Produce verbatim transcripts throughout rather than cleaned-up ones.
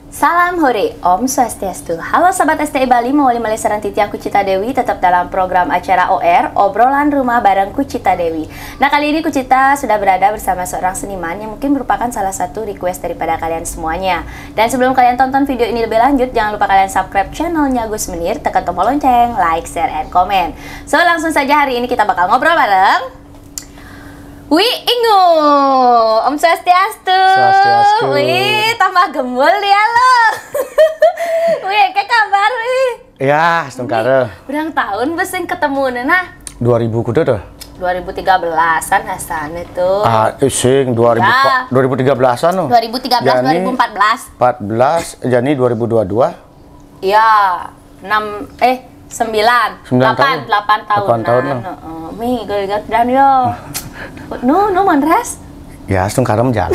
Salam hore, Om Swastiastu. Halo sahabat S T I Bali, mawali malih sareng titiang Kucita Dewi, tetap dalam program acara O R, Obrolan Rumah bareng Kucita Dewi. Nah, kali ini Kucita sudah berada bersama seorang seniman yang mungkin merupakan salah satu request daripada kalian semuanya. Dan sebelum kalian tonton video ini lebih lanjut, jangan lupa kalian subscribe channelnya Gus Menir, tekan tombol lonceng, like, share, and comment. So, langsung saja hari ini kita bakal ngobrol bareng Wi Ingu. Om Swastiastu. Swastiastu. Wih, tambah gembul dia loh. Wih, apa kabar Wi? Ya, astungkara. Berang tahun bes sing ketemu nih nah. Dua ribu kudu tuh. Dua ribu tiga belasan rasanya tuh. Ah, eh, sing dua ribu, Ya. dua ribu tiga belasan loh. Dua ribu tiga belas, Yani, dua ribu empat belas. Empat belas, jadi dua ribu dua dua. Ya, enam, eh, sembilan. Sembilan Delapan, tahun. delapan tahun. Delapan tahun, Nah, nah. heeh. Mi, gue ingat dan yo. Nu, nu Mondres. Ya, astungkara menjalan.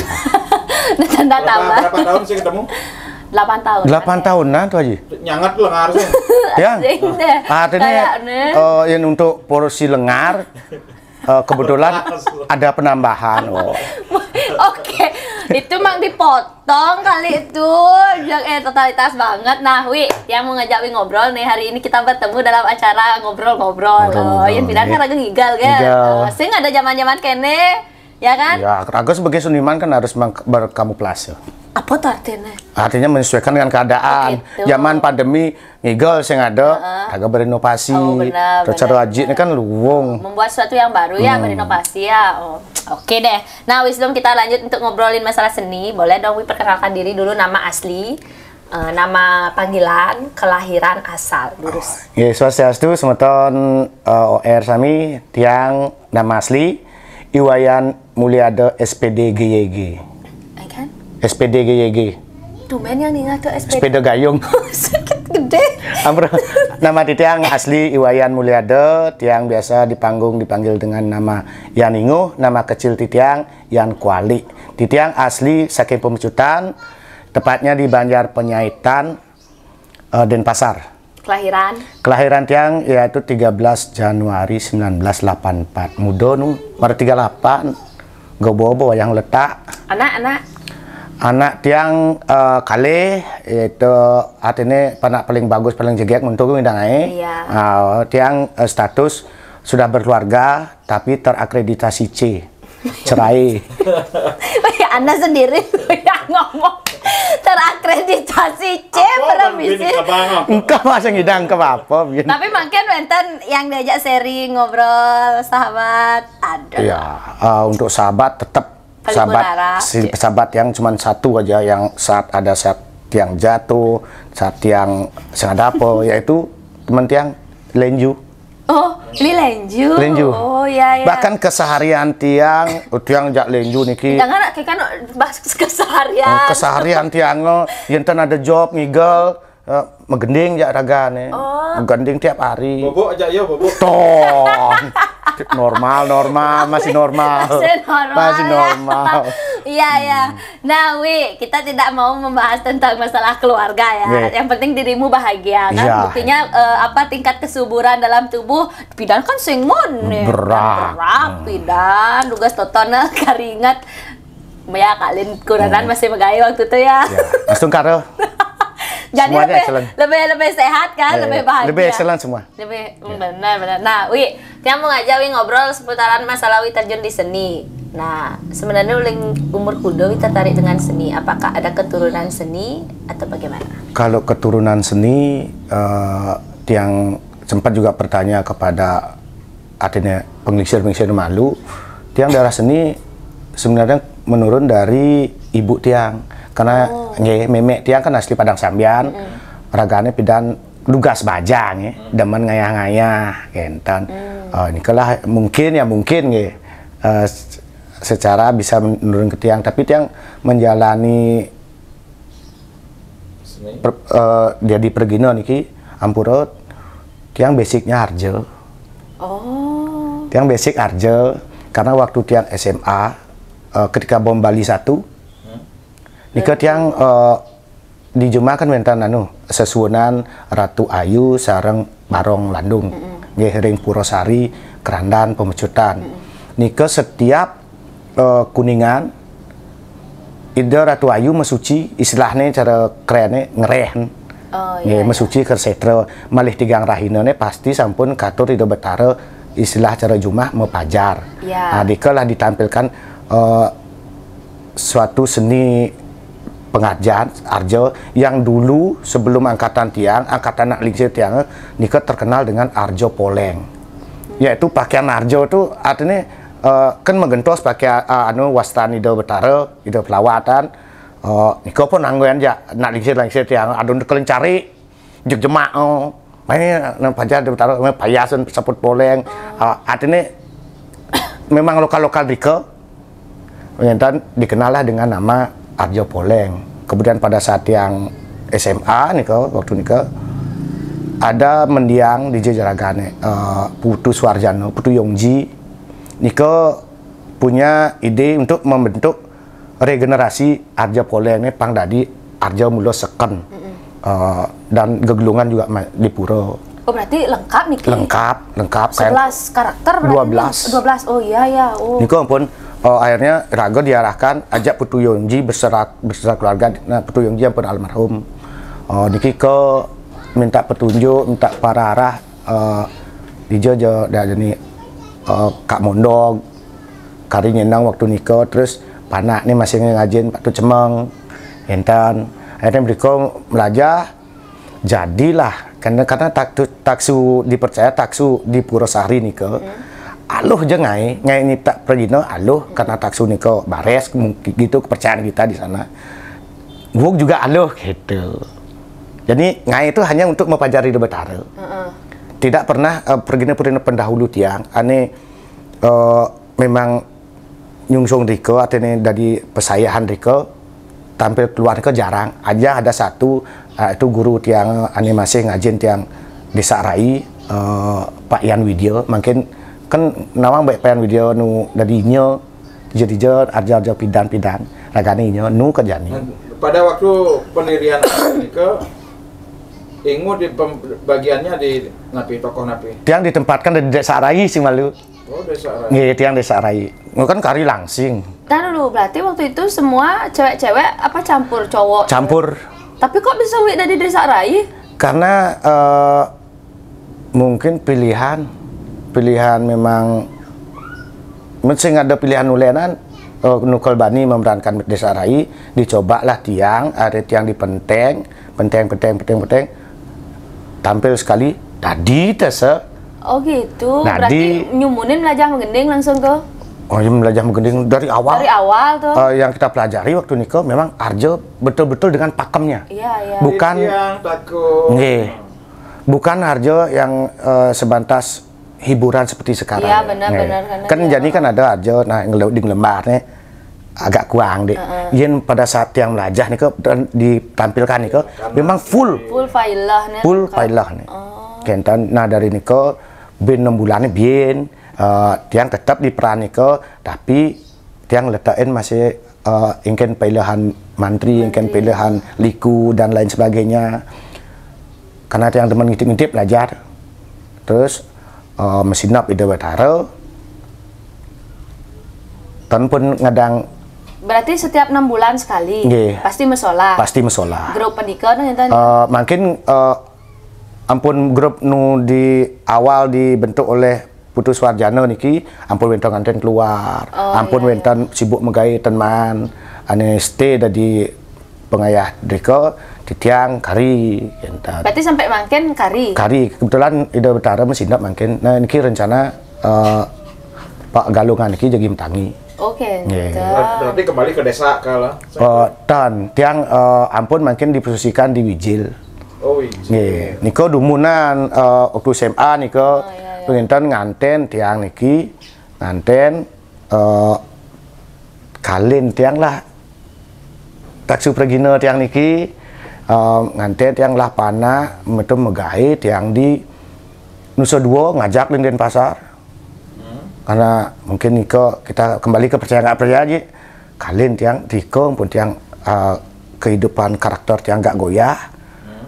Tanda Berapa, tambah. Berapa tahun sih ketemu? Delapan tahun. Delapan tahun nah tuh Haji. Nyangat lengar sih. Ya. Sing deh. Artinya Kayak nih. eh, yang untuk porsi lengar eh, kebetulan ada penambahan. Oh. Oke, itu mang dipotong kali itu. Yang eh totalitas banget. Nah, Wi, yang mau ngajak Wi ngobrol nih hari ini kita bertemu dalam acara ngobrol-ngobrol. Ngobrol-ngobrol, Oh, yang pindah ya. Kan raga ngigal kan. Ngigal. Eh, sing ada zaman-zaman kene, ya kan? Ya, raga sebagai seniman kan harus meng- berkamuflase. Apa tuh artinya? Artinya menyesuaikan dengan keadaan. Oh, gitu. Zaman pandemi, ngigal sing ada, raga berinovasi. Oh, benar, Terus benar, ada Aji ini kan luwung. Membuat sesuatu yang baru ya, berinovasi ya. Oh, oke deh. Nah, Wi, sebelum kita lanjut untuk ngobrolin masalah seni, boleh dong Wi perkenalkan diri dulu, nama asli, eh, nama panggilan, kelahiran, asal, lurus. Ya, swastiastu semeton eh, O R sami, tiang nama asli Iwayan Mulyada S P D G Y G. Eh kan? S P D G Y G. Tumben yang ningal tuh S P D. Sepeda gayung. Sakit gede. Ampun. Nama titiang asli Iwayan Mulyada, tiang biasa di panggung dipanggil dengan nama Yan Inguh, nama kecil titiang Yan Kuali. Titiang asli saking Pemecutan, tepatnya di Banjar Penyaitan, eh, Denpasar. Kelahiran. Kelahiran tiang yaitu tiga belas Januari sembilan belas delapan empat. Muda nu, mara tiga lapan. Gobo-gobo wayang letak. Anak-anak. Anak tiang eh, kalih, yaitu artinya anak paling bagus, paling jegek untuk ngidang ae. Iya. Ah, tiang eh, status sudah berkeluarga tapi terakreditasi C. Cerai. Anda sendiri yang ngomong terakreditasi C. Apa Permisi. Bang Bini, Abang? Engkau masa ngidang ke apa, Bin? Tapi mungkin wenten yang diajak sharing, ngobrol, sahabat. Aduh. Ya, eh, untuk sahabat tetap Paling sahabat berharap, si ya. Sahabat yang cuma satu aja, yang saat ada saat tiang jatuh, saat tiang sing ada apa, yaitu teman tiang Lenju. Oh, Li Lenju. Lenju. Oh, ya, ya. Bahkan keseharian tiang, tiang jak Lenju niki. Jangan kayak kan bahas keseharian. Oh, keseharian tiang lo, yen ten ada job ngigel, eh, megending jak ragane. Oh. Megending tiap hari. Bobo aja ya, Bobo. Ton. Normal, normal, masih normal. Masih normal, Masih ya. Normal. Iya, ya. Nah, Wi, kita tidak mau membahas tentang masalah keluarga ya. Iya. Yang penting dirimu bahagia kan. Iya. Buktinya eh, apa, tingkat kesuburan dalam tubuh pidan kan sing mone. Berat. Berat pidan, dugas totona karingat. Ya, kalin kuranan masih megai waktu itu ya. Ya, astungkara. Jadi Semuanya lebih, excellent. lebih lebih sehat kan, Eh, lebih bahagia. Lebih excellent semua. Lebih benar benar. Nah, Wi, tiang mau ngajak Wi ngobrol seputaran masalah Wi terjun di seni. Nah, sebenarnya uling umur kuda Wi tertarik dengan seni. Apakah ada keturunan seni atau bagaimana? Kalau keturunan seni, eh, tiang sempat juga bertanya kepada artinya penglingsir-penglingsir malu, tiang darah seni sebenarnya menurun dari ibu tiang. Karena nggih, memek tiang kan asli Padang Sambian, ragane pidan dugas baja nggih, demen ngayah-ngayah, kenten. Eh, nikalah mungkin ya mungkin nggih, eh, secara bisa menurun ke tiang, tapi tiang menjalani Seni. per- eh, jadi pergina niki ampura tiang basicnya arja. Oh. Tiang basic arja karena waktu tiang S M A, eh, ketika bom Bali satu, nika tiang eh, di jema kan wenten anu sesuunan Ratu Ayu sareng Barong Landung. Nggih, ring Purasari, Kerandan, Pemecutan. Nika setiap eh, Kuningan Ida Ratu Ayu mesuci, istilahné cara kerénné ngereh. Oh, iya, iya. Mesuci ka sétra, malih tigang rahinané pasti sampun katur Ida Betara, istilah cara jumah mapajar. Iya. Nah, dika lah ditampilkan, eh, suatu seni pengajian arja yang dulu sebelum angkatan tiang, angkatan anak lingsir tiang, nika terkenal dengan arja poléng. Yaitu pakaian arja tu artinya, eh, kan magentos pakaian, eh, anu, wastan Ida Betara, Ida Pelawatan. Eh, nika pun anggén ja, anak lingsir-lingsir tiang, adun kelencari, jeg jemak, oh. Main nang pajar Ida Betara, main payasan saput poléng. Eh, artinya memang lokal-lokal dika, Wénten dikenal lah dengan nama Arja Poléng. Kemudian pada saat tiang S M A nika, waktu nika, ada mendiang di jejaragan, eh, Putu Suarjana, Putu Yongji, nika punya ide untuk membentuk regenerasi Arja Poléng ni pang dadi Arja mula seken. Eh, dan gegelungan juga ma-, di pura. Oh, berarti lengkap niki? Lengkap, lengkap. Sebelas karakter berarti? Dua belas. Dua belas. Oh, iya, ya. Oh. Nika ampun, eh, akhirnya raga diarahkan ajak Putu Yongji beserta, beserta keluarga. Nah, Putu Yongji ampun almarhum. Eh, niki ke minta petunjuk, minta pararah, eh, dija ja dah ni, eh, Kak Mondog, kari nyenang waktu nika, terus panak ni masih ngajin Pak Tu Cemeng, entan. Akhirnya mereka belajar, jadilah, karena, karena taktu-, taksu dipercaya, taksu di Purasari nika, aluh je ngai, ngai ni tak pragina, aluh, karena taksu nika bares, mungkin gitu kepercayaan kita di sana. Wong juga aluh, gitu. Jadi, ngai itu hanya untuk mempelajari Ida Betara. Heeh. Tidak pernah, eh, pragina-pragina pendahulu tiang, ane, eh, memang nyungsung rika, artinya dari pesayahan rika, tampil keluar rika jarang. Aja ada satu, ah, itu guru tiang, ane masih ngajin tiang Desa Rai, eh, Pak Yan Widya. Mungkin kan nawang baik Pak Yan Widya nu dadi nya, dija-dija arja-arja pidan-pidan. Ragane nya nu ka jani. Nah, pada waktu pendirian nika, Ingu di pem-, bagiannya di napi, tokoh napi? Tiang ditempatkan di Desa Rai sih malu. Oh, Desa Rai. Nggih, tiang Desa Rai. Nggih, kan kari langsing. Tar dulu, berarti waktu itu semua cewek-cewek apa campur cowok? Campur. Tapi kok bisa wik dari Desa Rai? Karena, eh, mungkin pilihan, pilihan memang mesti ada pilihan ulenan, eh, nukel bani memerankan Desa Rai, dicobalah tiang, ada tiang di Penteng, Penteng, Penteng, Penteng, Penteng. Tampil sekali, dadi tese. Oh gitu. Dadi. Berarti nyumunin melajah menggending langsung tuh? Oh, iya, melajah menggending dari awal. Dari awal tuh. Eh, yang kita pelajari waktu nika memang arja betul-betul dengan pakemnya. Iya, iya. Bukan. Tiang takut. Nggih. Bukan arja yang, eh, sebatas hiburan seperti sekarang. Iya, benar, benar, benar. Kan jadi kan ada arja, nah, yang di lembar nih, agak kurang, Dik. Heeh. Yen pada saat tiang melajah nika dan ditampilkan nika, memang full. Full faedah nih. Full faedah nih. Oh. Kenten, nah, dari nika, bin enam bulan nih, bin, eh, tiang tetap di peran nika, tapi tiang letakin masih, eh, ingkin pilihan mantri, ingkin pilihan liku dan lain sebagainya. Karena tiang demen ngintip-ngintip belajar. Terus, eh, mesinap Ida Betara. Tan pun ngadang. Berarti setiap enam bulan sekali? Nggih. Pasti mesola? Pasti mesola. Grup pendika tuh, enten? Eh, mungkin, eh, ampun grup nu di awal dibentuk oleh Putu Suarjana niki, ampun wénten nganten keluar, oh, ampun iya, wénten sibuk megai teman, ane stay dadi pengayah drika, titiang kari, enten. Berarti sampai mangkin kari? Kari, kebetulan Ida Betara mesinap mangkin. Nah, niki rencana, eh, Pak Galungan niki jagi metangi. Oke, nggih. Ber-, berarti kembali ke desa kala? Eh, tan, tiang, eh, ampun mangkin diposisikan di Wijil. Oh, Wijil. Nggih, nika dumunan, eh, waktu S M A nika, oh, iya, iya, penginten nganten tiang niki, nganten, eh, kalin tiang lah, taksu pragina tiang niki, eh, nganten tiang lah panak, metu megai tiang di Nusa Dua ngajak linden pasar. Karena mungkin nika kita kembali ke percaya nggak percaya aja. Kalin tiang, tika pun tiang, ah, kehidupan karakter tiang nggak goyah.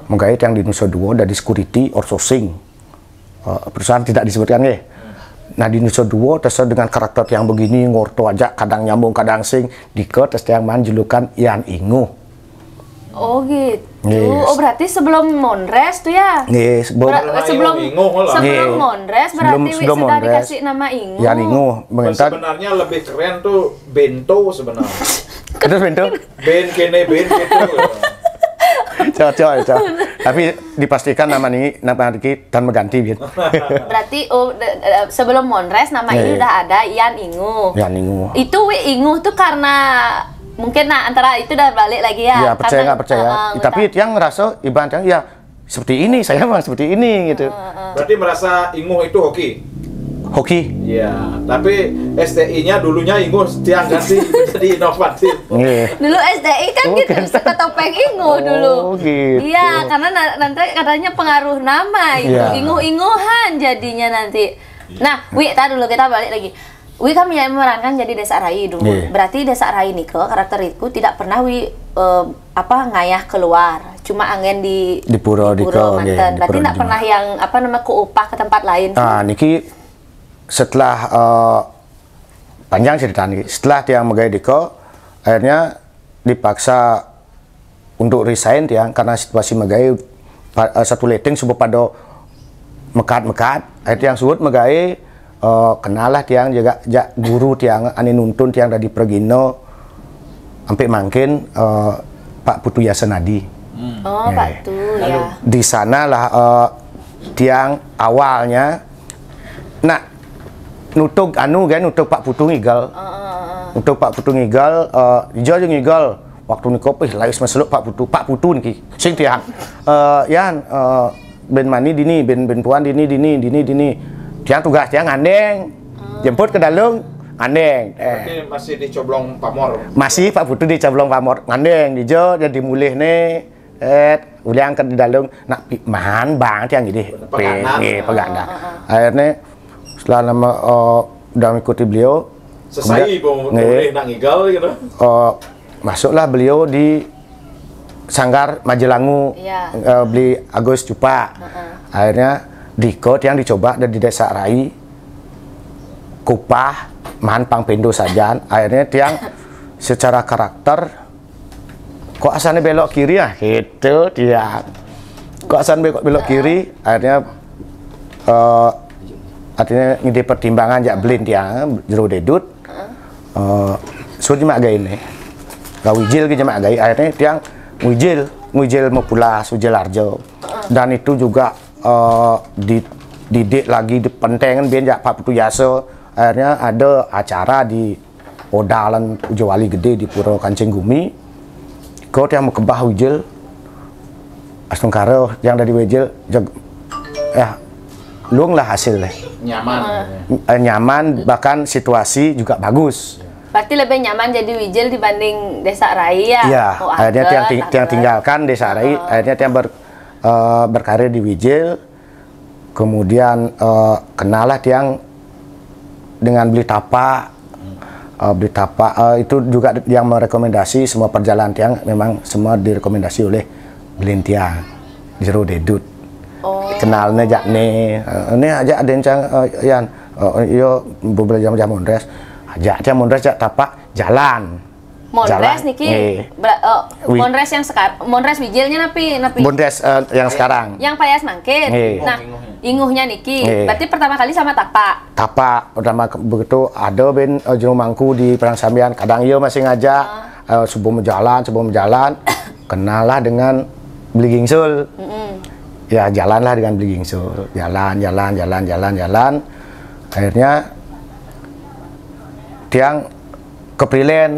Menggai tiang di Nusa Dua dari security outsourcing. Eh, perusahaan tidak disebutkan nggih. Nah, di Nusa Dua, terus dengan karakter tiang begini, ngorto aja, kadang nyambung, kadang sing, dika terus tiang maan julukan Yan Inguh. Oh gitu. Yes. Oh, berarti sebelum Mondres tuh ya? Nggih, sebelum Ber- sebelum Inguh lah. sebelum Nggih. Mondres berarti Sebelum- Wi sebelum sudah Mondres. Dikasih nama Inguh. Yan Inguh, mengentan Sebenarnya lebih keren tuh bento sebenarnya. Terus bentuk Ben kene ben gitu. Cocok, cocok. Tapi dipastikan nama ini, nama ini tan mengganti, gitu. Berarti oh, de- de- sebelum Mondres nama ini Iya. Udah ada Yan Inguh. Yan Inguh. Itu Wi Inguh tuh karena mungkin nah antara itu udah balik lagi ya. Ya, percaya Karena- nggak percaya. Heeh, Tapi nggak- tiang ngerasa, ibarat tiang, ya seperti ini, saya memang seperti ini gitu. Berarti merasa Inguh itu hoki. Hoki. Ya, tapi S T I-nya dulunya Inguh tiang ganti jadi inovatif. Nggih. Dulu S T I kan Oh, gitu, kan. Suka Topeng Inguh Oh, dulu. gitu. Iya, karena na- nanti katanya pengaruh nama itu, Iya. Inguh-Inguhan jadinya nanti. Nah, Wi, tar dulu kita balik lagi. Wi kan yang memerankan jadi Desa Rai dulu. Iya. Berarti Desa Rai nih ke karakter itu tidak pernah Wi eh, apa ngayah keluar, cuma angin di Di pura di pura ko, nggih, Mantan. di Berarti pura tidak di pernah yang apa nama ke upah ke tempat lain. Ah, niki setelah eh, panjang cerita niki. Setelah tiang megai dika, akhirnya dipaksa untuk resign tiang karena situasi megai pa- eh, satu leteng suba pada mekat-mekat. Akhirnya tiang suhut megai eh, kenal lah tiang juga jak guru tiang ane nuntun tiang dari Pregino sampai mangkin eh, Pak Putu Yasenadi. Oh, Iya. Pak Tu ya. Di sanalah eh, tiang awalnya nak nutug anu kan nutug Pak Putu Ngigal. Nutug Pak Putu Ngigal, eh, ijo aja Ngigal. Waktu niko ih lais maseluk Pak Putu, Pak Putu niki. Sing tiang. Eh, Yan eh, ben mani dini, ben ben puan dini dini dini dini. Tiang tugas tiang ngandeng. Jemput ke dalung ngandeng. Eh, Ini masih di Coblong Pamor. masih Pak Putu di Coblong Pamor ngandeng dijo jadi mulih ne. Eh, uliang ke di dalung nak pi- mahan bang tiang gini. Pegana. Nggih, pegana. Akhirnya setelah nama eh, udah mengikuti beliau Sesai kemudian- mau nggih. boleh nak ngigal gitu. Eh, masuklah beliau di Sanggar Majelangu Iya. eh, beli Agus Cupa. Akhirnya diko tiang dicoba dan di Desa Rai kupah man pang pendo sajan. Akhirnya tiang secara karakter kok asalnya belok kiri ah gitu tiang. Kok asalnya belok, belok kiri akhirnya eh, artinya ngide pertimbangan jak belin tiang jero dedut. Eh, suruh mak gaine. Gawijil ke jemak gai akhirnya tiang wijil wijil mepulas wijil arjo dan itu juga eh, dididik lagi di pentengan ben jak Pak Putu Yasa akhirnya ada acara di Odalan Ujo Wali Gede di Pura Kancing Gumi. Kau tiang mekebah wijil astungkara yang dari wijil jeg, ya lung lah hasil deh. Nyaman. Eh, nyaman bahkan situasi juga bagus. Berarti lebih nyaman jadi wijil dibanding Desa Rai ya. Iya, Oh, akhirnya ada, tiang ting- tiang ada. Tinggalkan Desa Rai, akhirnya tiang ber- eh, berkarir di Wijil. Kemudian eh, kenallah tiang dengan beli tapak. Eh, beli tapak eh, itu juga yang merekomendasi semua perjalanan tiang memang semua direkomendasi oleh belin tiang jero dedut. Oh. Kenalnya jak ne, eh, ini aja ada yang cang eh, Yan, eh, yo beberapa jam jam Mondres, ajak tiang Mondres jak tapak jalan. Mondres Jalan. niki. Nggih. Bra- eh, Wi- Mondres yang sekarang, Mondres wijilnya napi napi? Mondres eh, yang sekarang. Yang payas mangkin. Nggih. Nah, inguhnya niki. Nggih. Berarti pertama kali sama tapak. Tapak pertama ke- begitu ada ben eh, jero mangku di Perang Sambian kadang ia masih ngajak eh, sebelum jalan sebelum jalan kenallah dengan Beli Gingsul. Ya jalanlah dengan Beli Gingsul jalan jalan jalan jalan jalan akhirnya tiang ke Prilen.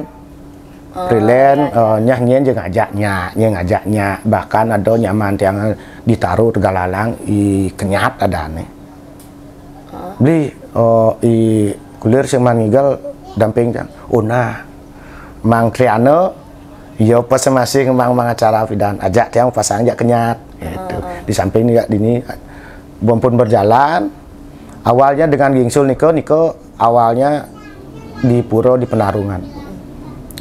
Prilen eh, nyah nyien je ngajak nya, nyien ngajak nya. Bahkan ada nyaman tiang ditaruh Tegalalang i kenyat ada nih. Beli eh, i kulir sing man ngigal damping tiang. Oh nah. Mang Triana yo pas masih mang mang acara pidan ajak tiang pasang jak kenyat gitu. Di samping juga dini bon pun berjalan awalnya dengan Gingsul niko niko awalnya di pura di Penarungan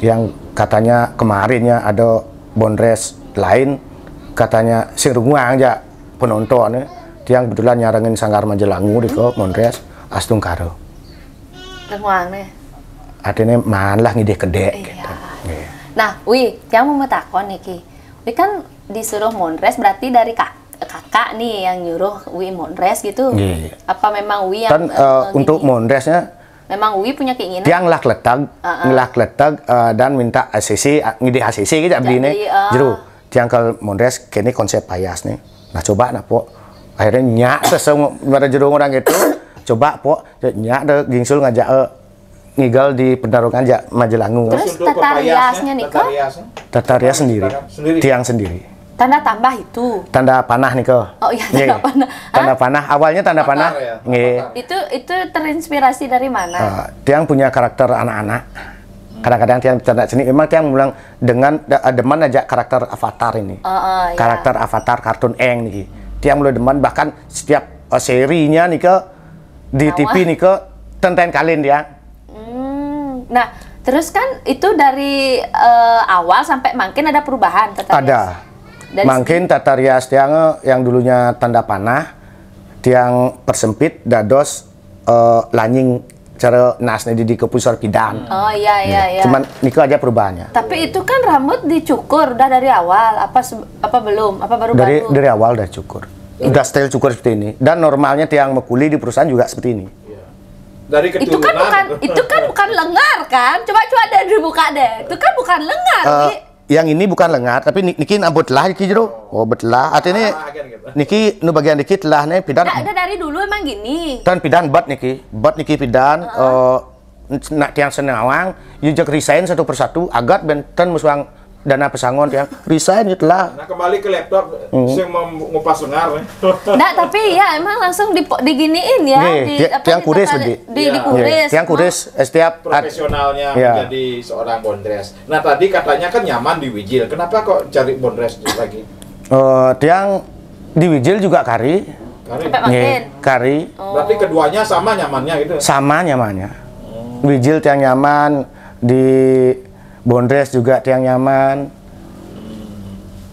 yang katanya kemarinnya ada Bondres lain katanya sing runguang aja penonton ya. Tiang kebetulan nyarengin Sanggar Majelangu di ko Bondres Astungkara. Lenguang nih. Artinya maan lah ngidih kedék. Iya. Gitu. Iya. Nah, Wi, yang mau takon niki. Wi kan disuruh mondres berarti dari kak kakak nih yang nyuruh Wi mondres gitu. Iya. Apa memang Wi yang Kan eh, eh, eh, untuk gini? mondresnya Memang Wi punya keinginan. Tiang lah keletek, lah keletek eh, dan minta A C C, ah, ngidih A C C gitu abdi Jadi, nih. ah. Jero, tiang kal mondres kene konsep payas nih. Nah coba nah pok. Akhirnya nyak sesung pada jero orang itu. Coba pok, nyak deh gingsul ngajak eh, ngigal di pendarungan jak Majelangu. Terus Untuk tata riasnya pepayasnya, nih, tata Kak? riasnya? Tata rias sendiri. Sendiri. Tiang sendiri. Tanda tambah itu. Tanda panah nih ke. Oh iya, tanda panah. Hah? Tanda panah. Awalnya tanda panah. ya, Nggih. avatar. Itu itu terinspirasi dari mana? Eh, tiang punya karakter anak-anak. Kadang-kadang tiang tanda seni memang tiang bilang dengan da- demen aja karakter avatar ini. Oh, oh, iya. Karakter avatar kartun eng nih. Tiang mulai demen bahkan setiap eh, serinya nih ke di T V nih ke tenten kalin dia. Hmm. Nah, terus kan itu dari eh, awal sampai makin ada perubahan tata Ada. rias. Dari Mungkin tata rias tiang eh, yang dulunya tanda panah, tiang persempit dados eh, lanying cara nasne di di kepusar pidan. Oh iya iya iya. Cuman niku aja perubahannya. Tapi itu kan rambut dicukur udah dari awal apa se- apa belum? Apa baru-baru? Dari dari awal udah cukur. Udah style cukur seperti ini. Dan normalnya tiang mekuli di perusahaan juga seperti ini. Dari Itu kan keturunan. Bukan itu kan bukan lengar kan? Coba coba deh dibuka deh. Itu kan bukan lengar, Eh, Wi. Yang ini bukan lengar, tapi ni- niki abot lah iki jero. Oh, bet lah. Artinya Ah, kan gitu. Niki nu bagian dikit lah nih pidan. Nah, udah dari dulu emang gini. Dan pidan bat niki. Bat niki pidan eh, nak tiang senawang, you jak resign satu persatu agat benten musuang dana pesangon tiang resign gitu lah. Nah, kembali ke laptop, saya mau ngupas lengar nih. Nah, tapi ya emang langsung di, diginiin ya, Nggih, di, ti- tiang kuris dikata- lagi. di, Iya. dikuris. Iya, tiang kuris eh, setiap ad- Profesionalnya Iya. Menjadi seorang bondres. Nah, tadi katanya kan nyaman di Wijil. Kenapa kok cari bondres lagi? Eh, tiang di Wijil juga kari. Kari. Sampai makin. Nggih, kari. Berarti keduanya sama nyamannya gitu. Sama nyamannya. Wijil tiang nyaman di Bondres juga tiang nyaman.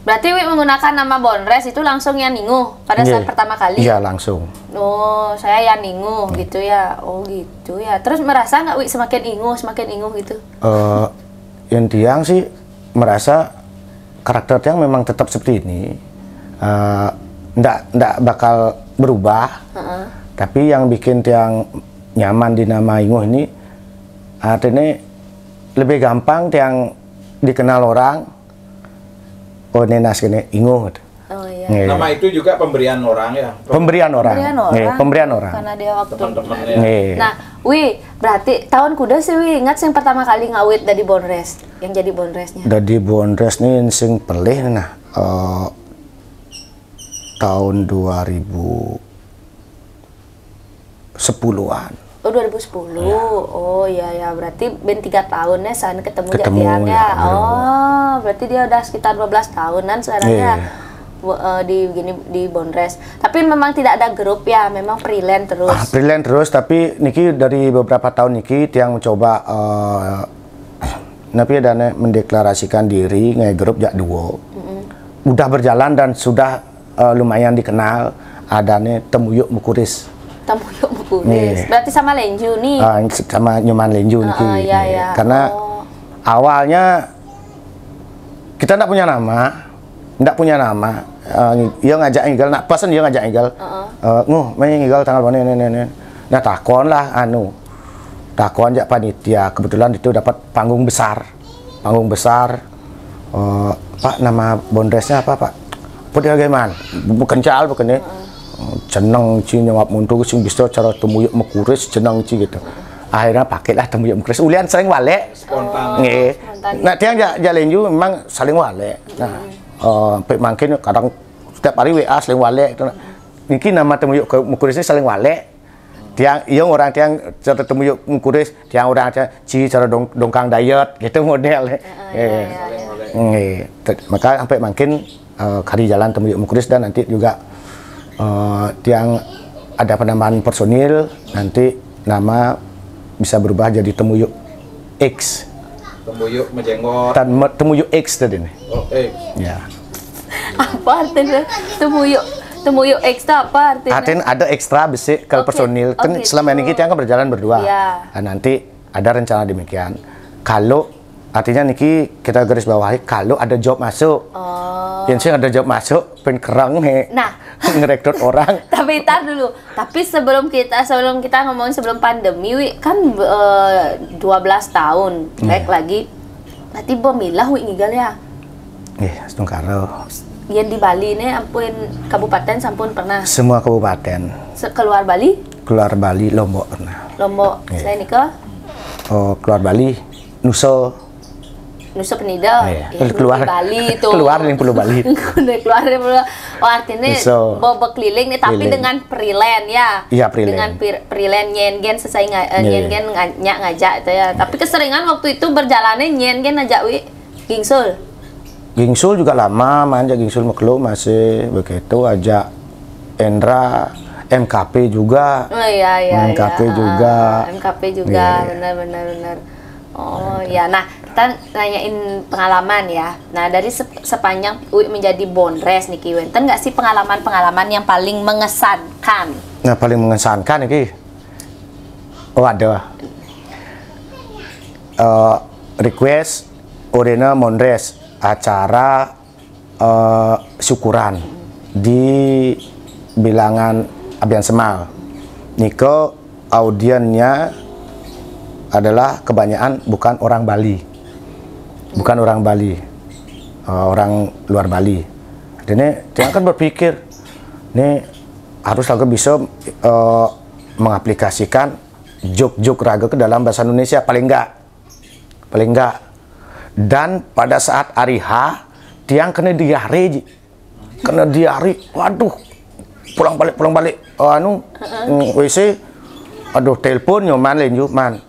Berarti Wi menggunakan nama Bondres itu langsung Yan Ninguh pada saat Nggih. Pertama kali. Iya langsung. Oh, saya Yan Ninguh gitu ya. Oh gitu ya. Terus merasa nggak Wi semakin inguh, semakin inguh gitu? Eh, yang tiang sih merasa karakter tiang memang tetap seperti ini. Eh, ndak ndak bakal berubah. Tapi yang bikin tiang nyaman di nama Inguh ini artinya lebih gampang tiang dikenal orang. Oh, ini nas gini Inguh. Oh iya. Nggih. Nama itu juga pemberian orang ya. Pemberian orang. Pemberian orang. Nggih, pemberian orang. Karena dia waktu. Teman-temannya. Nggih. Nah, Wi, berarti tahun kuda sih Wi ingat sih yang pertama kali ngawit dari Bondres, yang jadi Bondresnya. Dari Bondres nih sing pelih nah eh, tahun dua ribu sepuluhan. Oh dua ribu sepuluh. Oh iya ya, berarti ben tiga tahunnya sana ketemu, Ketemu, Jatian ya. Ya, ketemu. Oh, berarti dia udah sekitar dua belas tahunan sekarang Iya. Ya. Bu- eh, di gini di Bondres. Tapi memang tidak ada grup ya, memang freelance terus. Ah, freelance terus, tapi niki dari beberapa tahun niki tiang mencoba eh, tapi ada nih mendeklarasikan diri ngai grup jak duo. Udah berjalan dan sudah eh, lumayan dikenal, ada nih Temuyuk Mekuris. Temuyuk Mekuris. Nih. Berarti sama Lenju nih. Ah, sama Nyoman Lenju niki. Ah, iya, iya. Karena Oh. Awalnya kita ndak punya nama, ndak punya nama. Eh, dia ngajak ngigal, nak pesen dia ngajak ngigal. Eh, nguh, main ngigal tanggal mana ini, ini, ini. Nah, takon lah, anu. Takon jak panitia, kebetulan itu dapat panggung besar. Panggung besar. Eh, Pak, nama Bondresnya apa, Pak? Apa dia gimana? Bukan cal, bukan ini. Jeneng ci nyawab muntu sing bisa cara Temuyuk Mekuris jeneng ci gitu. Akhirnya pakailah Temuyuk Mekuris. Ulian sering walek. Spontan. Nggih. Nah, tiang ja, ja Lenju memang saling walek. Nah, eh, sampai mungkin kadang setiap hari W A saling walek gitu. Niki nama Temuyuk Mekuris ini saling walek. Tiang, iya orang tiang cara Temuyuk Mekuris, tiang orang cara ci cara dong, dongkang diet gitu model. Nggih. Nggih. Te- Maka sampai mungkin eh, kari jalan Temuyuk Mekuris dan nanti juga eh, tiang ada penambahan personil, nanti nama bisa berubah jadi Temuyuk X. Temuyuk menjenggot. Dan me- Temuyuk X tadi nih. Oh, eh. Ya. Apa artinya Temuyuk? Temu yuk ekstra apa artinya? Artinya ada ekstra besik kalau Oke, personil. Kan oke, selama ini itu. Tiang kan berjalan berdua. Iya. Nah, nanti ada rencana demikian. Kalau artinya niki kita garis bawahi kalau ada job masuk. Oh. Yang sing ada job masuk, pen kerang he. Nah. Ngerekrut orang. Tapi ntar dulu. Tapi sebelum kita sebelum kita ngomongin sebelum pandemi, Wi, kan eh, dua belas tahun, Iya. Baik lagi. Berarti bemilah Wi ngigal ya. Eh, astungkara. Yang di Bali nih, ampun, kabupaten sampun pernah. Semua kabupaten. Se- keluar Bali, Keluar Bali, Lombok pernah. Lombok. Iya. Selain itu, Oh, keluar Bali, Nusa. Nusa Penida. Iya. Ya, Keluar. Di Bali itu. Keluar yang Pulau Bali. Udah keluar dari Pulau. Oh, artinya Nusa. Bobo keliling nih, tapi Keliling. Dengan freelance ya. Iya, freelance. Dengan pir- freelance nyengen sesuai nga- eh, Iya. nyengen nga- nyak ngajak itu ya. Tapi keseringan waktu itu berjalannya nyengen ngajak Wi Gingsul. Gingsul juga lama, manja Gingsul Meklo masih begitu aja. Endra, M K P juga. Oh iya iya. M K P iya. juga. Ah, M K P juga, Iya, iya. Benar benar benar. Oh ya, nah kita nanyain pengalaman ya. Nah dari se- sepanjang Wi menjadi Bondres nih Kiwen, ten nggak sih pengalaman-pengalaman yang paling mengesankan? Nah, paling mengesankan iki. Oh, ada. Eh, request Orena Mondres acara eh, syukuran di bilangan Abian Semal. Niko audiennya adalah kebanyakan bukan orang Bali. Bukan orang Bali. Eh, orang luar Bali. Jadi Tiang kan berpikir, nih harus aku bisa eh, mengaplikasikan joke-joke raga ke dalam bahasa Indonesia paling enggak. Paling enggak. Dan pada saat hari H, Tiang kena diare ji. Kena diare, waduh. Pulang balik, pulang balik. Oh, anu, mm, W C. Aduh, telepon nyoman lenju, man.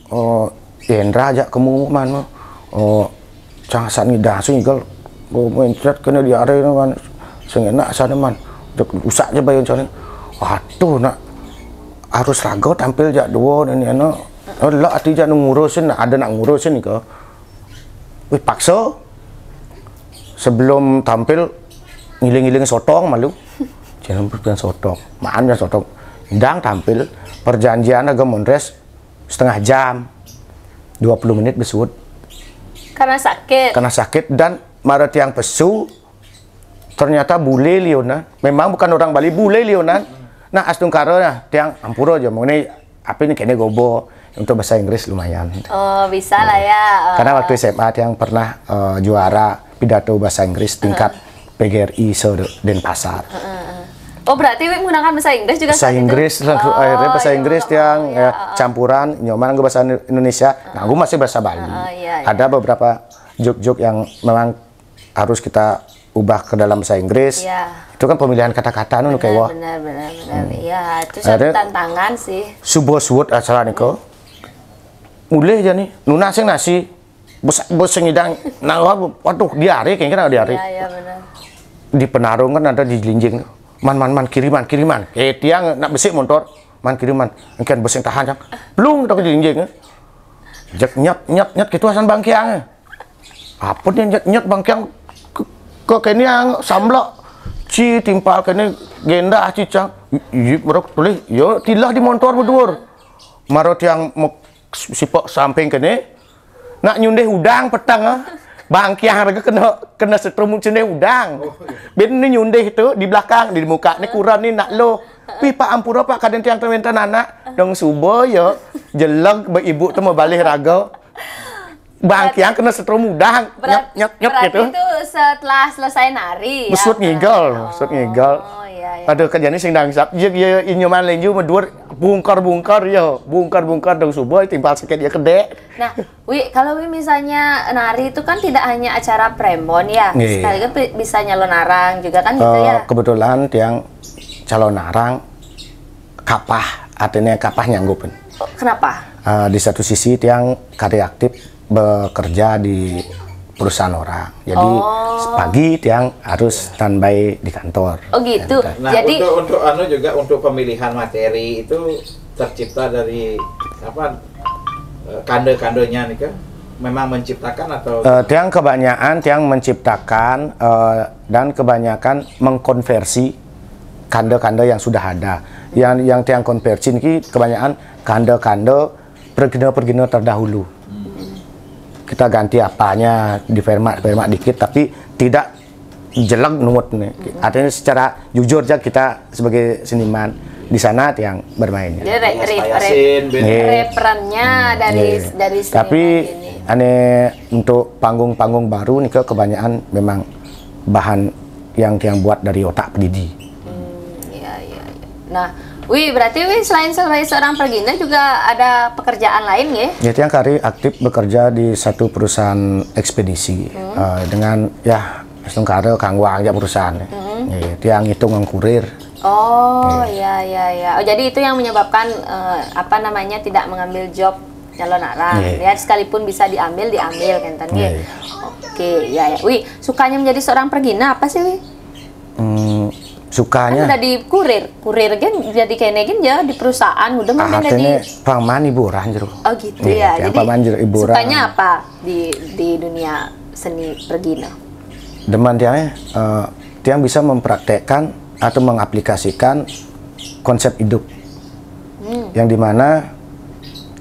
Oh, Endra ajak kamu, man. Oh, cang sat ngidah sing igal. Oh, mencet kena diare, man. Sing enak sana, man. Cek rusak aja bayun sana. Waduh, nak. Harus raga tampil jak dua ini, anu. Oh, lah, ati jak ngurusin, ada nak ngurusin ke. Wih, paksa. Sebelum tampil, ngiling-ngiling sotong malu. Jangan berpikiran sotong. Maan ya sotong. Ndang tampil, perjanjian raga Mondres setengah jam. Dua puluh menit besut. Karena sakit. Karena sakit dan mara Tiang pesu, ternyata bule lionan. Memang bukan orang Bali, bule lionan. Nah, astungkara nah, Tiang ampura aja. Mengenai apa ini kene gobo untuk bahasa Inggris lumayan. Oh, bisa lah ya. Eh, Karena waktu S M A Tiang pernah eh, juara pidato bahasa Inggris tingkat P G R I se Denpasar. Oh, berarti Wi menggunakan bahasa Inggris juga Bahasa saat itu? Inggris langsung Oh, akhirnya bahasa iya, Inggris iya, Tiang iya, ya, oh. Campuran nyoman gue bahasa Indonesia. Nah, gue masih bahasa Bali. Oh, iya, iya. Ada beberapa joke-joke yang memang harus kita ubah ke dalam bahasa Inggris. Iya. Itu kan pemilihan kata-kata nu kayak wah. Benar benar benar. Iya, itu Ada- satu tantangan sih. Subuh suwut acara niko. Mulih aja nih. Nuna sing nasi. Bos bos sing idang nang waduh diare kayaknya diare. Iya, iya benar. Di Penarung kan ada di Jelinjing. Man man man kiriman kiriman. Eh Tiang nak besik motor. Man kiriman. Engken bos yang tahan cang. Plung tak di Jelinjing. Jek nyet nyet nyet gitu asan bangkiang. Apa dia nyet nyet bangkiang ke, ke kene yang samblak. Ci timpal kene gendah cicang. Iya merok tulis. Yo tilah di motor berduur. Maro Tiang mau sipok samping kene. Nak nyundih udang petang ah. Bangkiang raga kena kena setrum nyundih udang. Bin ni nyundih tu di belakang di muka ni kurang ni nak lo. Pi pak ampura pak kadang Tiang tementan anak. Dong subuh ya. Jelang be ibu tu mau balih raga. Bangkiang kena setrum udang. Nyep nyep nyep Berarti gitu. Itu setelah selesai nari ya. Besut ngigal, besut ngigal. Oh iya iya. Aduh kerjanya sing dangsap. Jek ya inyoman lenju medur bungkar-bungkar ya. Bungkar-bungkar dong subuh timpal sakit ya kedek. Nah, Wi, kalau Wi misalnya nari itu kan tidak hanya acara prembon ya, Iya. sekaligus pi- bisa nyalon arang juga kan gitu Eh, ya. Kebetulan Tiang calon arang kapah, artinya kapah nyanggupin. Oh, kenapa? Eh, di satu sisi Tiang kade aktif bekerja di perusahaan orang. Jadi Oh. pagi Tiang harus standby di kantor. Oh gitu. Nah, Jadi untuk untuk anu juga untuk pemilihan materi itu tercipta dari apa eh, kande-kandenya nih kan memang menciptakan atau Eh, Tiang kebanyakan Tiang menciptakan eh, dan kebanyakan mengkonversi kanda-kanda yang sudah ada. Yang yang tiang konversi niki kebanyakan kanda-kanda pergina-pergina terdahulu. Kita ganti apanya, difermat, difermat dikit, tapi tidak jelek numut nih. Artinya secara jujur aja kita sebagai seniman di sana tiang bermainnya. Jadi re, re, re, Payasin, ben. Iya. Referennya dari Iya. dari Tapi seniman ini. Ane untuk panggung-panggung baru nih kebanyakan memang bahan yang tiang buat dari otak pedidi. Hmm, iya, iya, iya. Nah, Wi, berarti Wi selain sebagai seorang pergina juga ada pekerjaan lain ya? Ya, tiang kari aktif bekerja di satu perusahaan ekspedisi eh, dengan ya sementara kangguang aja perusahaan. Ya, tiang ngitung kurir. Oh, iya, iya, iya. Oh, jadi itu yang menyebabkan eh, apa namanya tidak mengambil job nyalon arang. Iya. Ya, sekalipun bisa diambil, diambil kan Iya. Oke, ya, ya. Wi, sukanya menjadi seorang pergina apa sih, Wi? Hmm, Kan sukanya udah di kurir, kurir kan jadi kene kan ya di perusahaan udah mah ah, jadi ini paman hiburan jero. Oh gitu Iya, ya. kayak Jadi paman jero hiburan. Sukanya apa di di dunia seni pergina? Demen tiang eh, tiang bisa mempraktekkan atau mengaplikasikan konsep hidup Hmm. yang dimana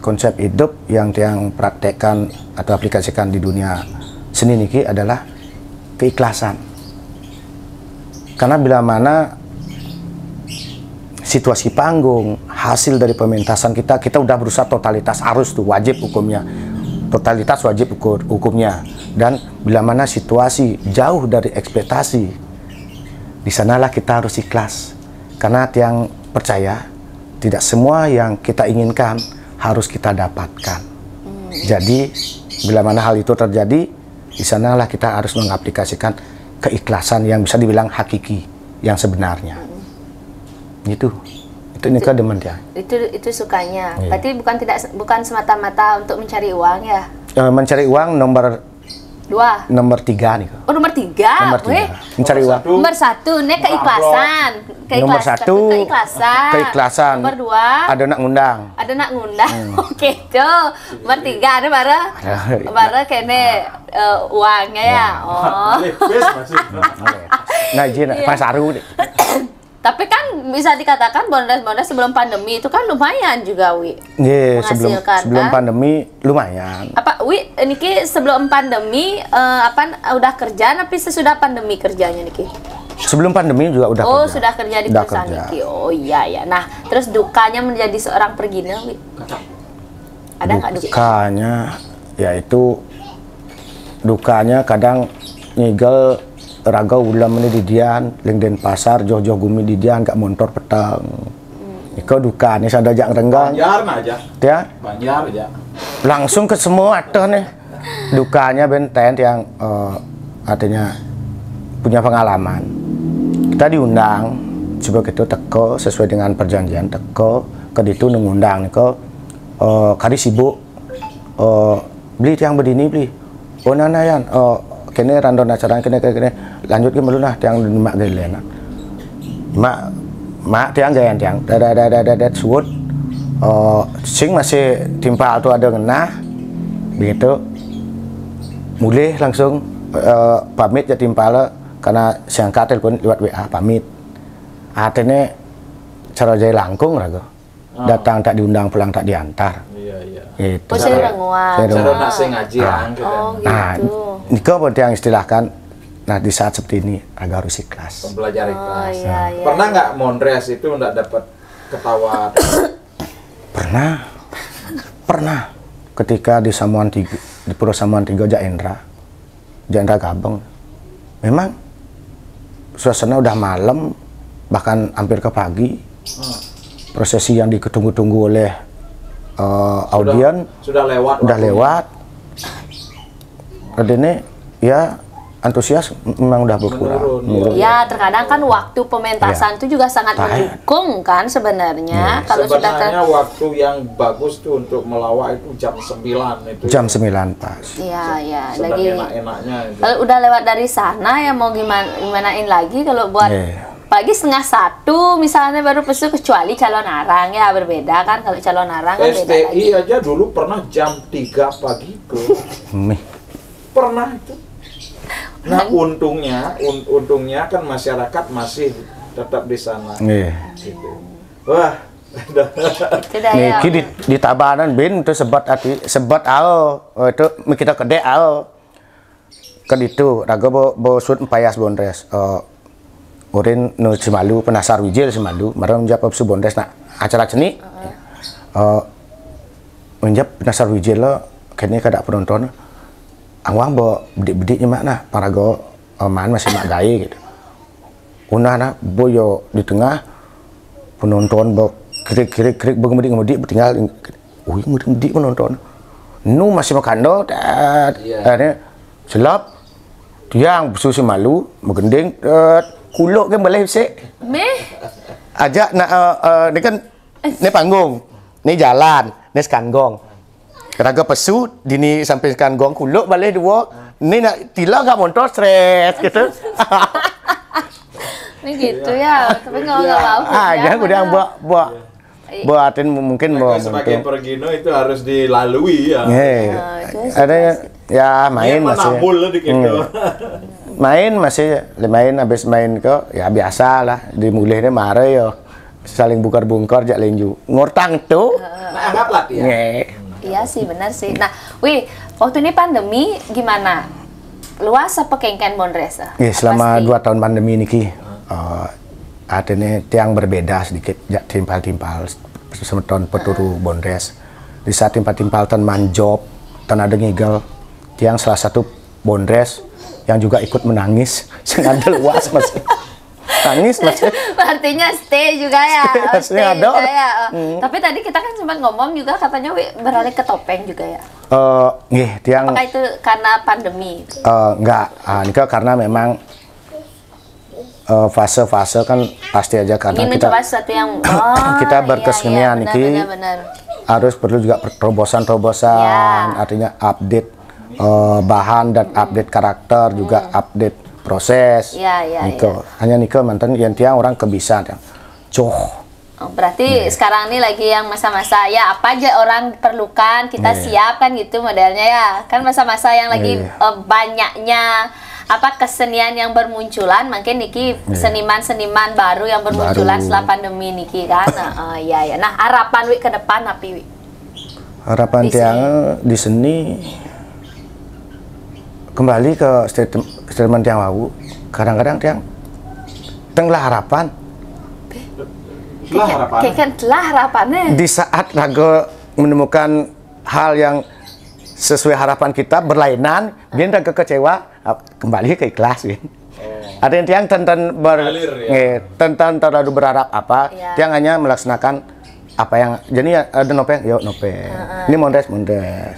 konsep hidup yang tiang praktekkan atau aplikasikan di dunia seni niki adalah keikhlasan. Karena bila mana situasi panggung, hasil dari pementasan kita, kita udah berusaha totalitas harus tuh wajib hukumnya. Totalitas wajib hukum- hukumnya. Dan bila mana situasi jauh dari ekspektasi, di sanalah kita harus ikhlas. Karena tiang percaya tidak semua yang kita inginkan harus kita dapatkan. Jadi bila mana hal itu terjadi, di sanalah kita harus mengaplikasikan keikhlasan yang bisa dibilang hakiki, yang sebenarnya. Itu. Itu nika demen tiang. Itu itu sukanya. Iya. Berarti bukan tidak bukan semata-mata untuk mencari uang ya. Eh, mencari uang nomor Dua. nomor tiga nih. Oh nomor tiga. Nomor tiga. Weh. Mencari uang. Nomor satu nih keikhlasan. Nomor satu Keikhlasan. keikhlasan. Nomor dua. Ada nak ngundang. Ada nak ngundang. Oke itu. Nomor tiga ada bara. Bara kene eh, uangnya ya. Oh. Alih, wis, masih. Nah, izin Iya. pas saru deh. Tapi kan bisa dikatakan bondes-bondes sebelum pandemi itu kan lumayan juga Wi. Iya, sebelum Menghasilkan, sebelum kan? Pandemi lumayan. Apa Wi niki sebelum pandemi eh, apa udah kerja tapi sesudah pandemi kerjanya niki? Sebelum pandemi juga udah Oh kerja. Sudah kerja di Udah perusahaan kerja. niki. Oh iya ya. Nah terus dukanya menjadi seorang pergina Wi. Ada nggak duka? Dukanya yaitu dukanya kadang ngigel raga ulam ini didian, ling Denpasar, joh-joh gumi didian, gak montor petang. Iko dukanya sadar jak renggang. Banjar aja. Ya, Banjar aja. langsung ke semua ateh nih. Dukanya benten yang eh, artinya punya pengalaman. Kita diundang sebab itu teko sesuai dengan perjanjian teko ke ditu ngundang ke eh, kari sibuk eh, beli tiang berdini beli. Oh nana yan, oh kene randon acara kene kene kene lanjut ke melu nah tiang mak gelen. Mak mak tiang gayan tiang dada dada dada suut. Oh sing masih timpal tu ada ngenah begitu. Mulih langsung eh, pamit ya timpal karena siangka telepon lewat W A pamit. Artinya cara jai langkung raga. Datang tak diundang pulang tak diantar. Iya, iya. Itu. Oh saya renguan. Saya Cara renguan. nak sing ngaji Ah. lah, gitu. Oh Nah, gitu. niko penting istilahkan. Nah, di saat seperti ini agak harus ikhlas. Belajar Oh ikhlas. iya iya. Pernah nggak mondres itu nggak dapat ketawa? Pernah, pernah ketika di Samuan Tiga, di Pura Samuan Tiga Jaendra, Jaendra Gabeng. Memang suasana udah malam, bahkan hampir ke pagi. Prosesi yang ditunggu-tunggu oleh eh, audien Sudah lewat. udah waktunya. Lewat. Artinya ya antusias memang udah berkurang. Menurun, Menurun. Ya terkadang kan waktu pementasan itu juga sangat Tahan. Mendukung kan sebenarnya kalau sudah ter Sebenarnya waktu yang bagus tuh untuk melawak itu jam sembilan itu. Jam sembilan pas. Iya ya Sedang lagi enak-enaknya itu. Kalau udah lewat dari sana ya mau gimana gimanain lagi kalau buat Iya. apalagi setengah satu misalnya baru pesu kecuali calon arang ya berbeda kan kalau calon arang kan beda lagi. S T I aja dulu pernah jam tiga pagi tuh. Mih. Pernah itu. Nah, untungnya un- untungnya kan masyarakat masih Tetap di sana. Nggih. Gitu. Wah, Itu dah ya. Niki di, di Tabanan bin itu sebat ati sebat ao. Oh, itu kita kedek ao. Ke ditu raga bo, bo sut empayas bondres. Eh, urin nu simalu penasar wijil simalu, mara menjap su bondres nak acara cenik. Eh, menjap penasar wijil lo kene kada penonton. Angwang bo bedik-bedik nyemak nah, paraga eh, man masih mak gae gitu. Unah nah boyo di tengah penonton bo krik krik krik begemedik-gemedik betinggal. Ui, ngemedik-ngemedik penonton. Nu masih makando, tet. Iya. Akhirnya selap tiang susi malu, megending, tet. Kuluk ke boleh sik. Meh. Ajak nak eh, eh, ni kan ni panggung, ni jalan, ni sekanggong. Raga pesu dini sampai sekanggong kuluk balih dua. Ni nak tila gak montor stres gitu. Ni gitu ya. Tapi nggak nggak apa-apa. Ah, Ya, jangan udah mana? Buat buat buat atin mungkin bawa Mereka sebagai montor. Pergino itu harus dilalui ya. Nggih. Ah, itu Ada ya Niat main masih. Menabul lah di kita. Hmm. Main masih main habis main ke ya biasa lah dimulih ni mara ya saling bungkar-bungkar jak lenju ngortang tu. Nah, anggaplah ya. Nggih. Iya sih benar sih. Nah, Wi, waktu ini pandemi gimana? Luas apa kengken bondres? Ah? Nggih, Apa selama sih? Dua tahun pandemi niki eh, artinya tiang berbeda sedikit jak timpal-timpal semeton peturu bondres. Di saat timpal-timpal tan manjop, tan ada ngigel, tiang salah satu bondres yang juga ikut menangis sing ada luas masih. Nangis masih. Artinya stay juga ya. Stay, Oh, stay ada. Juga ya. Oh. Hmm. Tapi tadi kita kan sempat ngomong juga katanya Wi beralih ke topeng juga ya. Eh, nggih, tiang Apakah itu karena pandemi? Eh, enggak, ah, ini karena memang eh, fase-fase kan pasti aja karena Ingin kita mencoba sesuatu yang oh, kita iya, berkesenian iya, benar, niki benar, benar. Harus perlu juga terobosan-terobosan, Ya. Artinya update eh, bahan dan update karakter juga update proses. Ya, ya, Niko. Hanya niko mantan yang tiang orang kebisa tiang. Coh. Oh, berarti sekarang ini lagi yang masa-masa ya apa aja orang perlukan kita Iya. Siapkan gitu modelnya ya kan masa-masa yang lagi Iya. Eh, banyaknya apa kesenian yang bermunculan mungkin niki seniman-seniman baru yang bermunculan Baru. Setelah pandemi niki kan nah, eh, ya ya nah harapan Wi ke depan apa Wi Harapan Di tiang di seni kembali ke statement, statement tiang wau. Kadang-kadang tiang tenglah harapan Itulah harapan. Kayak kan telah harapannya di saat raga menemukan hal yang sesuai harapan kita berlainan, biar raga kecewa, ah, kembali ke ikhlas, biar. Ada yang tiang tentang ber, Mengalir, ya. Nggih, tentang terlalu berharap apa, Iya. tiang hanya melaksanakan apa yang jadi ya, ada nopeng, yuk nopeng. Ini mondres mondres.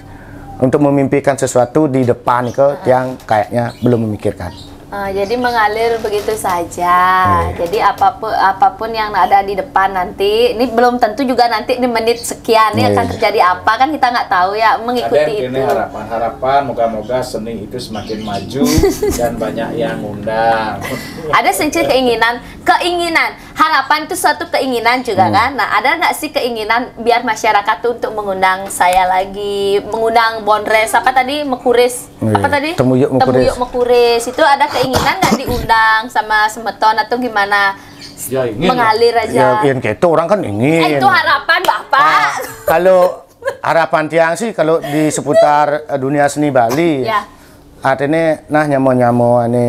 Untuk memimpikan sesuatu di depan ke tiang kayaknya belum memikirkan. Eh, jadi mengalir begitu saja. Iya. Jadi apapun apapun yang ada di depan nanti, ini belum tentu juga nanti di menit sekian nih Iya. akan terjadi apa kan kita nggak tahu ya mengikuti Ada itu. Ini harapan-harapan moga-moga seni itu semakin maju dan banyak yang ngundang. Ada sih keinginan, keinginan, harapan itu suatu keinginan juga kan. Nah, ada nggak sih keinginan biar masyarakat tuh untuk mengundang saya lagi, mengundang Bondres apa tadi, Mekuris, Iya. apa tadi? Temuyuk Mekuris. Temuyuk Mekuris. Itu ada keinginan nggak diundang sama semeton atau gimana? Ya ingin. Mengalir aja. Ya, yang gitu orang kan ingin. Eh, itu harapan Bapak. Ah, kalau harapan tiang sih kalau di seputar eh, dunia seni Bali, Ya. artinya nah nyamo-nyamo ini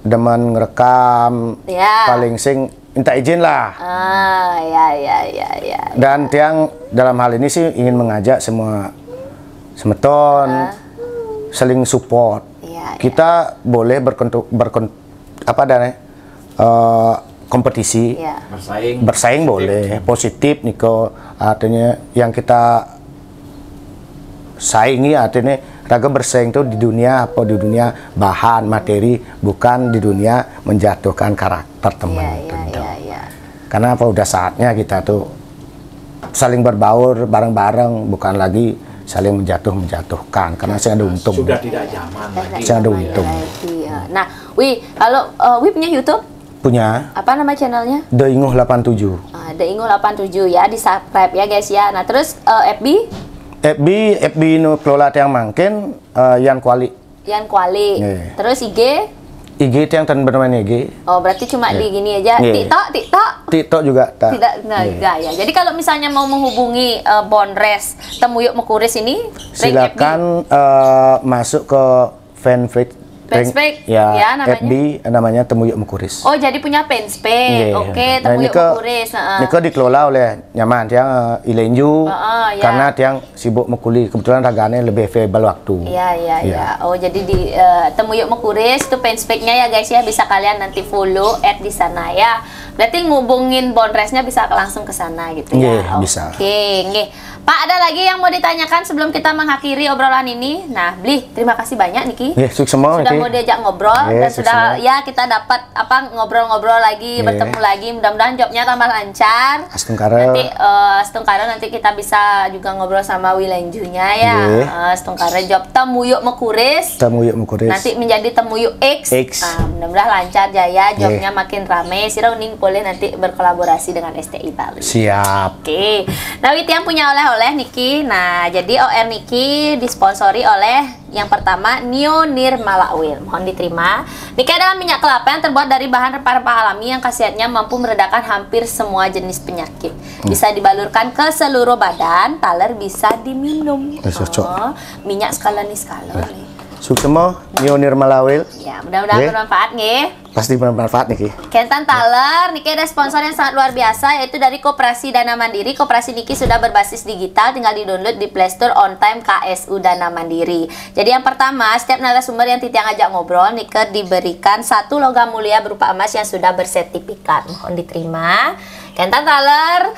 demen ngerekam Ya. paling sing minta izin lah. Ah, ya ya ya ya. Dan tiang dalam hal ini sih ingin mengajak semua semeton saling support. Iya, Kita boleh berkontu, berkon, apa adanya eh, kompetisi, Ya. Bersaing. Bersaing boleh, positif niko artinya yang kita saingi artinya raga bersaing tuh di dunia apa di dunia bahan materi bukan di dunia menjatuhkan karakter teman Iya, iya, tentu. iya, iya. Karena apa udah saatnya kita tuh saling berbaur bareng-bareng bukan lagi saling menjatuh menjatuhkan karena saya ada untung. Sudah tidak zaman lagi. Saya ada untung. Lagi, ya. Nah, Wi, kalau eh, Wi punya YouTube? Punya Apa nama channelnya? The Inguh delapan tujuh. Ah, The Inguh delapan tujuh ya, di subscribe ya guys ya. Nah terus eh, F B? F B, F B nu kelola tiang mangkin eh, Yan Kuali. Yan Kuali. Iya. Terus I G? I G tiang tan bermain I G. Oh, berarti cuma di gini aja. Iya. TikTok, TikTok. TikTok juga tak. Tidak, nah, Iya. enggak ya. Jadi kalau misalnya mau menghubungi eh, Bondres Temuyuk Mekuris ini, Ring F B. Silakan eh, masuk ke fanpage. Fanpage, Ya, ya, namanya? F B namanya Temuyuk Mekuris. Oh, jadi punya fanspage. Iya. Oke, Nah, Temuyuk niki, Mekuris, heeh. Niki dikelola oleh nyaman tiang eh, Ilenju Heeh, ya. karena tiang sibuk mekuli, kebetulan ragane lebih available waktu. Iya, iya, iya. Oh, jadi di eh, Temuyuk Mekuris tuh fanspage-nya ya guys ya, bisa kalian nanti follow, add di sana ya. Berarti ngubungin Bondresnya bisa langsung ke sana gitu ya. Iya, bisa. Oke, nggih. Pak, ada lagi yang mau ditanyakan sebelum kita mengakhiri obrolan ini? Nah, Bli, terima kasih banyak niki. Nggih, suksema, Sudah nggih. mau diajak ngobrol Nggih, dan sudah suksema. Ya, kita dapat apa, ngobrol-ngobrol lagi, Nggih. Bertemu lagi. Mudah-mudahan jobnya tambah lancar. Astungkara. Nanti eh, astungkara nanti kita bisa juga ngobrol sama Wilenjunya ya. Nggih. Eh, astungkara job Temuyuk Mekuris. Temuyuk Mekuris. Nanti menjadi Temuyuk X. X. Ah, mudah-mudahan lancar jaya, jobnya Nggih. Makin ramai. Sira uning boleh nanti berkolaborasi dengan S T I Bali. Siap. Oke. Nah, Witiang punya oleh-oleh niki. Nah, jadi O R niki disponsori oleh yang pertama Neo Nirmala Oil. Mohon diterima. Niki adalah minyak kelapa yang terbuat dari bahan rempah-rempah alami yang khasiatnya mampu meredakan hampir semua jenis penyakit. Bisa dibalurkan ke seluruh badan, taler bisa diminum. Eh, cocok. Oh, minyak sekala ni sekala ni. Suksema, Neo Nirmala Oil. Ya, mudah-mudahan Nggih. Bermanfaat nggih. Pasti bermanfaat niki. Kenten taler, niki ada sponsor yang sangat luar biasa, yaitu dari Koperasi Dana Mandiri. Koperasi niki sudah berbasis digital, tinggal di-download di Play Store, on time K S U Dana Mandiri. Jadi yang pertama, setiap narasumber yang titiang ajak ngobrol niki diberikan satu logam mulia berupa emas yang sudah bersertifikat. Mohon diterima. Kenten taler,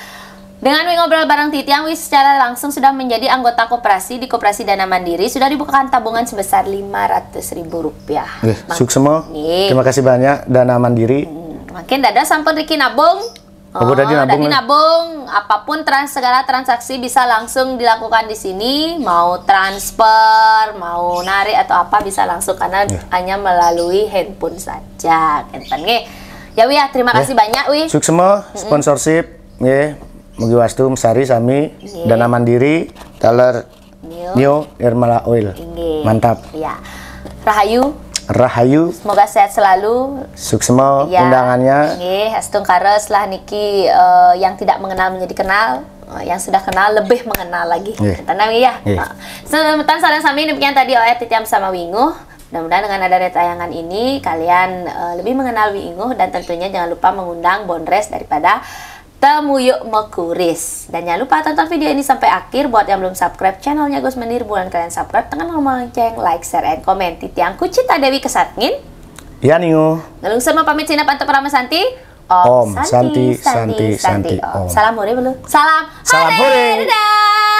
dengan Wi ngobrol bareng titiang, Wi secara langsung sudah menjadi anggota koperasi di Koperasi Dana Mandiri, sudah dibukakan tabungan sebesar lima ratus ribu rupiah. Nggih, suksema. Nggih. Terima kasih banyak Dana Mandiri. Hmm, makin dada sampun riki nabung. Apa tadi Oh, nabung, tadi eh? Nabung, apapun trans segala transaksi bisa langsung dilakukan di sini, mau transfer, mau narik atau apa bisa langsung karena Iya. hanya melalui handphone saja, kenten nggih. Ya Wi ya, terima kasih banyak Wi. Suksema, sponsorship, nggih. Mugi wastu mesari sami Nggih. Dana Mandiri, taler Neo. Neo Nirmala Oil. Inggih. Mantap. Ya. Rahayu, Rahayu. Semoga sehat selalu. Suksema Ya. Undangannya. Nggih, astungkara setelah niki eh, yang tidak mengenal menjadi kenal, eh, yang sudah kenal lebih mengenal lagi. Nggih. Kenten nggih ya. Nggih. Nah, semeton sareng sami, demikian tadi O R titiang bersama Winguh. Mudah-mudahan dengan ada retayangan ini kalian eh, lebih mengenal Winguh dan tentunya jangan lupa mengundang Bondres daripada Temuyuk Mekuris. Dan jangan lupa tonton video ini sampai akhir. Buat yang belum subscribe channelnya Gus Menir, buruan kalian subscribe, tekan tombol lonceng, like, share, and comment. Titiang Kucita Dewi Kesatngin. Ya Ningu. Ngelungsur mau pamit sinep antuk parama santi. Om Santi, Santi, Santi, Om. Salam hore belum? Salam, Salam hore. Dadah.